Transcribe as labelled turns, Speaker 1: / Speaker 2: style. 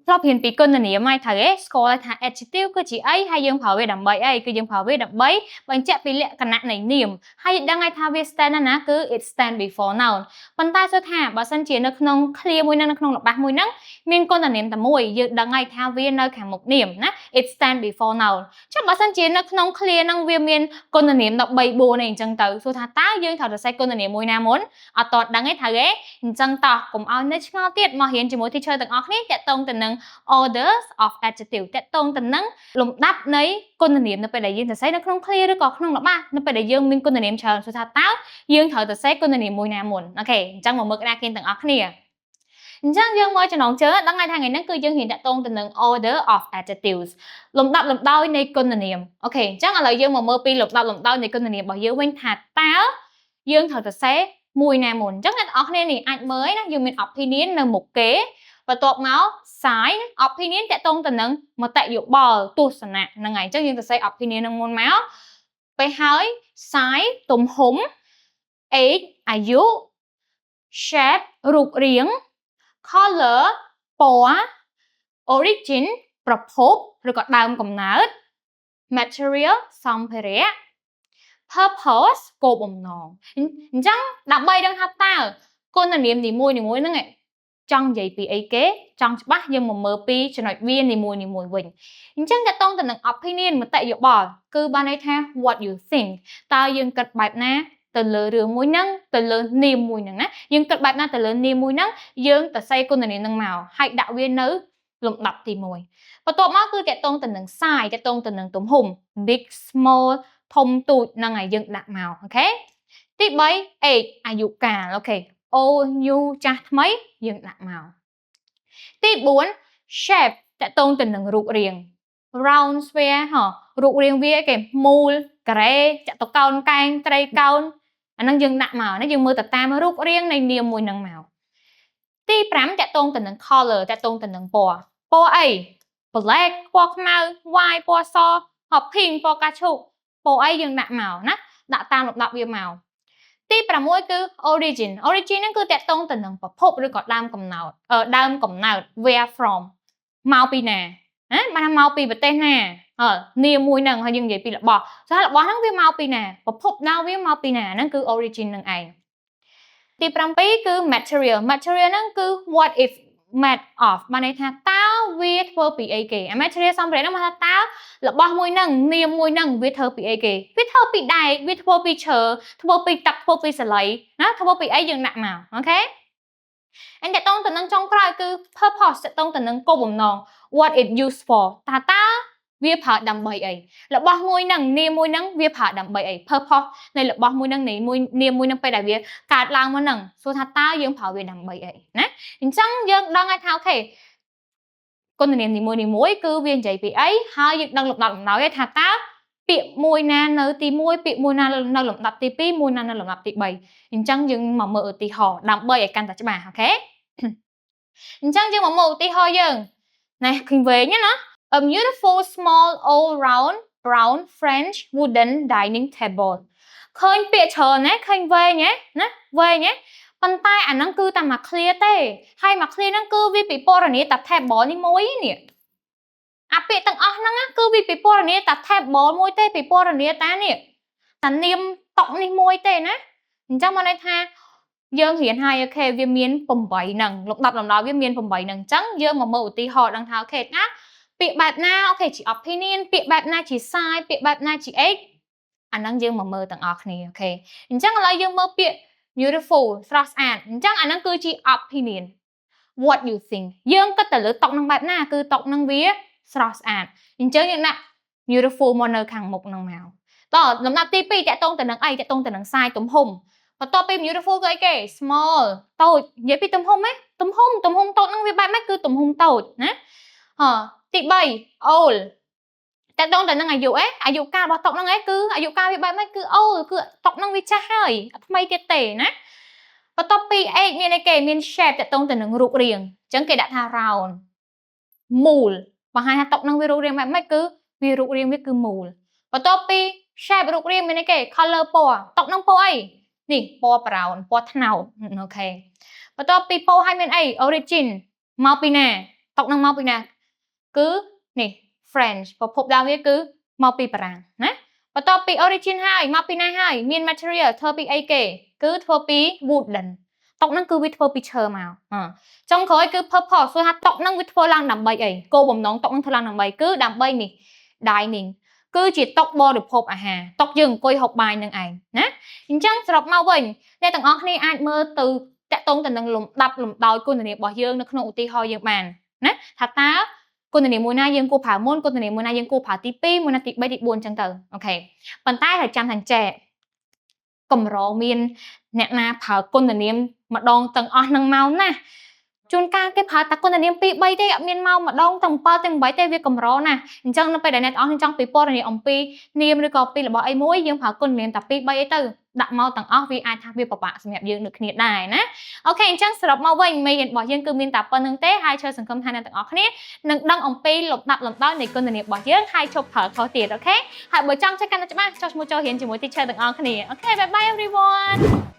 Speaker 1: ធ្លាប់រៀនពីគុណនាមហើយត្រូវទេស្គាល់ថា adjective គឺជាអីហើយយើងប្រើវាដើម្បីអីគឺយើងប្រើវាដើម្បីបញ្ជាក់ពីលក្ខណៈនៃនាមហើយដឹងហើយថាវា stand ណាណាគឺ it stand before noun ប៉ុន្តែសួរថាបើសិនជានៅក្នុងឃ្លាមួយហ្នឹងនៅក្នុងល្បះមួយហ្នឹងមានគុណនាមតែមួយយើងដឹងហើយថាវានៅខាងមុខនាមណា it stand before noun ចុះបើសិនជានៅក្នុងឃ្លាហ្នឹងវាមានគុណនាម13 4អីអញ្ចឹងទៅសួរថាតើយើងត្រូវសរសេរគុណនាមមួយណាមុនអត់តដឹងទេត្រូវទេអញ្ចឹងតោះកុំឲ្យនៅឆ្ងល់ទៀតមករៀនជាមួយ teacher ទាំងអស់គ្នាទាក់ទងទៅនឹង orders of adjective ទាក់ទងទៅនឹងលំដាប់នៃគុណនាមនៅពេលដែលយើងសរសេរនៅក្នុងឃ្លាឬក៏ក្នុងល្បះនៅពេលដែលយើងមានគុណនាមច្រើនសួរថាតើយើងត្រូវសរសេរគុណនាមមួយណាមុន okay អញ្ចឹងមកមើលក្តារខៀនទាំងអស់គ្នាអញ្ចឹងយើងមកចំណងជើងដឹងហើយថាថ្ងៃហ្នឹងគឺយើងរៀនទាក់ទងទៅនឹង order of adjectives លំដាប់លំដោយនៃគុណនាម okay អញ្ចឹងឥឡូវយើងមកមើលពីលំដាប់លំដោយនៃគុណនាមរបស់យើងវិញថាតើយើងត្រូវសរសេរមួយណាមុនអញ្ចឹងអ្នកទាំងអស់គ្នានេះអាចមើលណាយើងមាន opinion នៅមុខគេបន្ទាប់មក size opinion ទាក់ទងទៅនឹងមតិយោបល់ទស្សនៈហ្នឹងហើយអញ្ចឹងយើងសរសេរ opinion នឹងមុនមកពេលហើយ size ទំហំ age អាយុ shape រូបរាង color ពណ៌ origin ប្រភពឬក៏ដើមកំណើត material សម្ភារៈ purpose គោលបំណងអញ្ចឹងដើម្បីដឹងថាតើគុណនាមនីមួយៗហ្នឹងចង់និយាយពីអីគេចង់ច្បាស់យើងមកមើលពីចំណុចវានីមួយៗវិញអញ្ចឹងទាក់ទងទៅនឹង opinion មតិយោបល់គឺបានន័យថា what you think តើយើងគិតបែបណាទៅលើរឿងមួយហ្នឹងទៅលើនាមមួយហ្នឹងណាយើងគិតបែបណាទៅលើនាមមួយហ្នឹងយើងទៅសេគុណនាមហ្នឹងមកហើយដាក់វានៅលំដាប់ទី1បន្ទាប់មកគឺទាក់ទងទៅនឹង size ទាក់ទងទៅនឹងទំហំ big small ធំទូចហ្នឹងហើយយើងដាក់មក okay ទី3 age អាយុកាល okay old new ចាស់ថ្មីយើងដាក់មកទី4 shape ទាក់ទងទៅនឹងរូបរាង round square ហ៎រូបរាងវាគេមូលការ៉េចតុកោណកែងត្រីកោណអាហ្នឹងយើងដាក់មកណាយើងមើលទៅតាមរូបរាងនៃនាមមួយហ្នឹងមកទី5ទាក់ទងទៅនឹង color ទាក់ទងទៅនឹងពណ៌ពណ៌អី black ពណ៌ខ្មៅ white ពណ៌សហ pink ពណ៌ផ្កាឈូកពណ៌អីយើងដាក់មកណាដាក់តាមលំដាប់វាមកទី6គឺ origin origin ហ្នឹងគឺទាក់ទងទៅនឹងប្រភពឬក៏ដើមកំណើតដើមកំណើត where from មកពីណាណាបានថាមកពីប្រទេសណាអឺនាមមួយហ្នឹងហើយយើងនិយាយពីរបស់ស្ថារបស់ហ្នឹងវាមកពីណាប្រភពដើមវាមកពីណាហ្នឹងគឺ origin ហ្នឹងឯងទី7គឺ material material ហ្នឹងគឺ what is made of បានន័យថាតើវាធ្វើពីអីគេអា material សម្ភារៈហ្នឹងមកថាតើរបស់មួយហ្នឹងនាមមួយហ្នឹងវាធ្វើពីអីគេវាធ្វើពីដែកវាធ្វើពីឈើធ្វើពីទឹកធ្វើពីសលៃណាធ្វើពីអីយើងដាក់មក okay អញ្ចឹងទាក់ទងទៅនឹងចុងក្រោយគឺ purpose ទាក់ទងទៅនឹងគោលបំណង what it used for តើតើវាប្រើដើម្បីអីរបស់មួយហ្នឹងនាមមួយហ្នឹងវាប្រើដើម្បីអី purpose នៃរបស់មួយហ្នឹងនៃមួយនាមមួយហ្នឹងពេលដែលវាកើតឡើងមកហ្នឹងសួរថាតើយើងប្រើវាដើម្បីអីណាអញ្ចឹងយើងដឹងហើយថា okay គុណនាមនីមួយៗគឺវានិយាយពីអីហើយយើងដឹងលំដាប់លំដោយថាតើពាក្យមួយណានៅទី1ពាក្យមួយណានៅលំដាប់ទី2មួយណានៅលំដាប់ទី3អញ្ចឹងយើងមកមើលឧទាហរណ៍ដើម្បីឲ្យកាន់តែច្បាស់ okay អញ្ចឹងយើងមកមើលឧទាហរណ៍យើងណែឃើញវែងណា A beautiful small old round brown French wooden dining table ឃើញពាក្យច្រើនណាឃើញវែងណាណាវែងណាប៉ុន្តែអាហ្នឹងគឺតែមួយឃ្លាទេហើយមួយឃ្លាហ្នឹងគឺវាពិពណ៌នាតែ table នេះមួយនេះអាពាក្យទាំងអស់ហ្នឹងគឺវាពិពណ៌នាតែ table មួយទេពិពណ៌នាតានេះតានាមតុនេះមួយទេណាអញ្ចឹងមកន័យថាយើងរៀនហើយ okay វាមាន8ហ្នឹងលំដាប់លំដោយវាមាន8ហ្នឹងអញ្ចឹងយើងមកមើលឧទាហរណ៍ដឹងថា okay ណាពាក្យបែបណា okay ជា opinion ពាក្យបែបណាជា size ពាក្យបែបណាជា age អាហ្នឹងយើងមកមើលទាំងអស់គ្នា okay អញ្ចឹងឥឡូវយើងមើលពាក្យ beautiful ស្រស់ស្អាតអញ្ចឹងអាហ្នឹងគឺជា opinion what you think យើងគិតទៅលើតុនឹងបែបណាគឺតុនឹងវាស្រស់ស្អាតអញ្ចឹងយើងដាក់ beautiful មកនៅខាងមុខហ្នឹងមកតលំដាប់ទី2ទាក់ទងទៅនឹងអីទាក់ទងទៅនឹង size ទំហំបន្ទាប់ពី beautiful គឺអីគេ small តូចនិយាយពីទំហំហ៎ទំហំទំហំតូចហ្នឹងវាបែបម៉េចគឺទំហំតូចណាហ៎ទី3 old ទាក់ទងទៅនឹងអាយុអេអាយុកាលរបស់តុហ្នឹងឯងគឺអាយុកាលវាបែបម៉េចគឺ old គឺតុហ្នឹងវាចាស់ហើយអត់ថ្មីទៀតទេណាបន្ទាប់ពី age មានអីគេមាន shape ទាក់ទងទៅនឹងរូបរាងអញ្ចឹងគេដាក់ថា round មូលបង្ហាញថាតុហ្នឹងវារូបរាងបែបម៉េចគឺវារូបរាងវាគឺមូលបន្ទាប់ពី shape រូបរាងមានអីគេ color ពណ៌តុហ្នឹងពណ៌អីនេះពណ៌ brown ពណ៌ត្នោត okay បន្ទាប់ពីពណ៌ហើយមានអី origin មកពីណា តុនឹងមកពីណាគឺនេះ French ប្រភពដើមវាគឺមកពីបារាំងណាបន្ទាប់ពី origin ហើយមកពីណាហើយមាន material ធ្វើពីអីគេគឺធ្វើពី wooden តុហ្នឹងគឺវាធ្វើពីឈើមកចុងក្រោយគឺ purpose សួរថាតុហ្នឹងវាធ្វើឡើងដើម្បីអីគោលបំណងតុហ្នឹងធ្វើឡើងដើម្បីគឺដើម្បីនេះ dining គឺជាតុបរិភោគអាហារតុយើងអង្គុយហូបបាយនឹងឯងណាអញ្ចឹងសរុបមកវិញអ្នកទាំងអស់គ្នាអាចមើលទៅតាក់ទងទៅនឹងលំដាប់លំដោយគុណនាមរបស់យើងនៅក្នុងឧទាហរណ៍យើងបានណាថាតើគុណនាមមួយណាយើងគួរប្រើមុនគុណនាមមួយណាយើងគួរប្រើទី2មួយណាទី3ទី4អញ្ចឹងទៅokay ប៉ុន្តែត្រូវចាំថាចែកម្រមានអ្នកណាប្រើគុណនាមម្ដងទាំងអស់នឹងមកណាជួនកាលគេប្រើតែគុណនាម2 3ទេអត់មានមកម្ដងទាំង7ទាំង8ទេវាកម្រណាស់អញ្ចឹងនៅពេលដែលអ្នកទាំងអស់គ្នាចង់ពិពណ៌នាអំពីនាមឬក៏ពីរបស់អីមួយយើងប្រើគុណនាមតែ2 3អីទៅដាក់មកទាំងអស់វាអាចថាវាពិបាកសម្រាប់យើងដូចគ្នាដែរណាokay អញ្ចឹងសរុបមកវិញមេរៀនរបស់យើងគឺមានតែប៉ុណ្ណឹងទេហើយជឿសង្ឃឹមថាអ្នកទាំងអស់គ្នានឹងដឹងអំពីលំដាប់លំដោយនៃគុណនាមរបស់យើងហើយឈប់ប្រើខុសទៀត okay ហើយបើចង់ចេះកាន់តែច្បាស់ចុះឈ្មោះចូលរៀនជាមួយ teacher ទាំងអស់គ្នាokay, bye bye, everyone.